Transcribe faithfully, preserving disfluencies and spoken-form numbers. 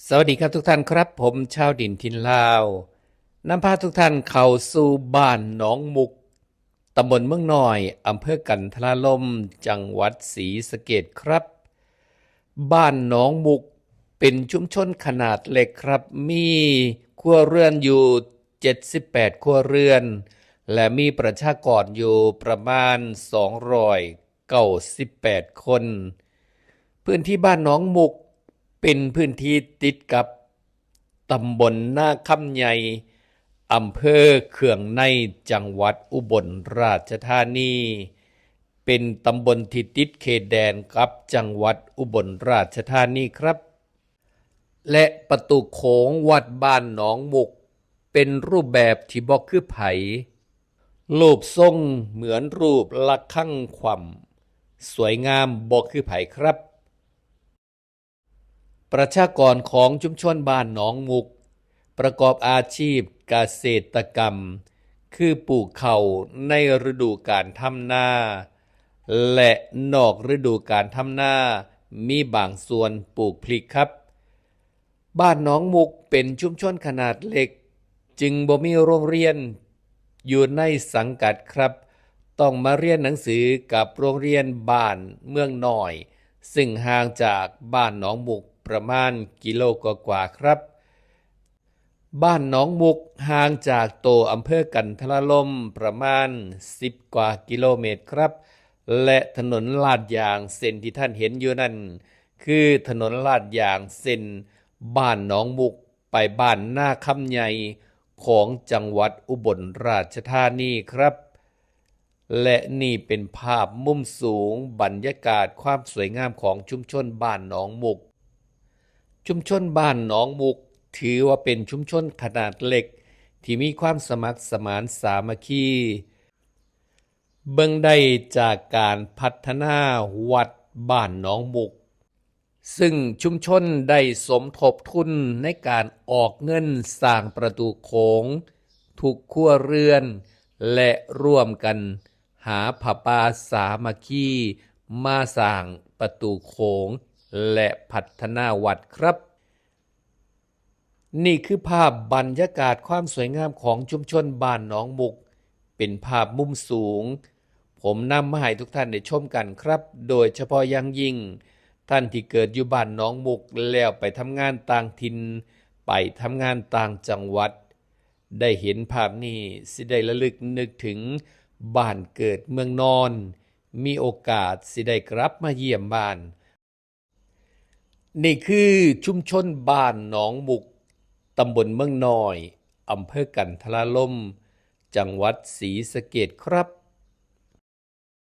สวัสดีครับทุกท่านครับ ผมชาวดินถิ่นลาว นำพาทุกท่านเข้าสู่บ้านหนองมุก ตำบลเมืองน้อย อำเภอกันทราลม จังหวัดศรีสะเกษครับ บ้านหนองมุกเป็นชุมชนขนาดเล็กครับ มีครัวเรือนอยู่ เจ็ดสิบแปด ครัวเรือน และมีประชากรอยู่ประมาณ สองร้อยเก้าสิบแปด คน พื้นที่บ้านหนองมุกเป็นพื้นที่ติดกับตำบลนาคำใหญ่ อำเภอเคืองใน จังหวัดอุบลราชธานี เป็นตำบลที่ติดเขตแดนกับจังหวัดอุบลราชธานีครับ และประตูโขงวัดบ้านหนองมุก เป็นรูปแบบที่บ่คือไผ รูปทรงเหมือนรูประฆังคว่ำ สวยงามบ่คือไผครับ ประชากรของชุมชนบ้านหนองมุก ประกอบอาชีพเกษตรกรรม คือปลูกข้าวในฤดูกาลทำนา และนอกฤดูกาลทำนา มีบางส่วนปลูกพริกครับ บ้านหนองมุกเป็นชุมชนขนาดเล็ก จึงบ่มีโรงเรียนอยู่ในสังกัดครับ ต้องมาเรียนหนังสือกับโรงเรียนบ้านเมืองน้อย ซึ่งห่างจากบ้านหนองมุกประมาณกิโลกว่าๆครับ บ้านหนองมุกห่างจากตัวอำเภอกันทราลมประมาณ สิบ กว่ากิโลเมตรครับ และถนนลาดยางเส้นที่ท่านเห็นอยู่นั่น คือถนนลาดยางเส้นบ้านหนองมุกไปบ้านนาคำใหญ่ของจังหวัดอุบลราชธานีครับ และนี่เป็นภาพมุมสูงบรรยากาศความสวยงามของชุมชนบ้านหนองมุก ชุมชนบ้านหนองมุกถือว่าเป็นชุมชนขนาดเล็กที่มีความสมัครสมานสามัคคี เบิ่งได้จากการพัฒนาวัดบ้านหนองมุก ซึ่งชุมชนได้สมทบทุนในการออกเงินสร้างประตูโขงทุกครัวเรือน และร่วมกันหาผ้าป่าสามัคคีมาสร้างประตูโขงและพัฒนาวัดครับ นี่คือภาพบรรยากาศความสวยงามของชุมชนบ้านหนองมุก เป็นภาพมุมสูง ผมนำมาให้ทุกท่านได้ชมกันครับ โดยเฉพาะอย่างยิ่ง ท่านที่เกิดอยู่บ้านหนองมุกแล้วไปทำงานต่างถิ่น ไปทำงานต่างจังหวัด ได้เห็นภาพนี้สิได้ระลึกนึกถึงบ้านเกิดเมืองนอน มีโอกาสสิได้กลับมาเยี่ยมบ้าน นี่คือชุมชนบ้านหนองมุก ตำบลเมืองน้อย อำเภอกันทราลม จังหวัดศรีสะเกษครับ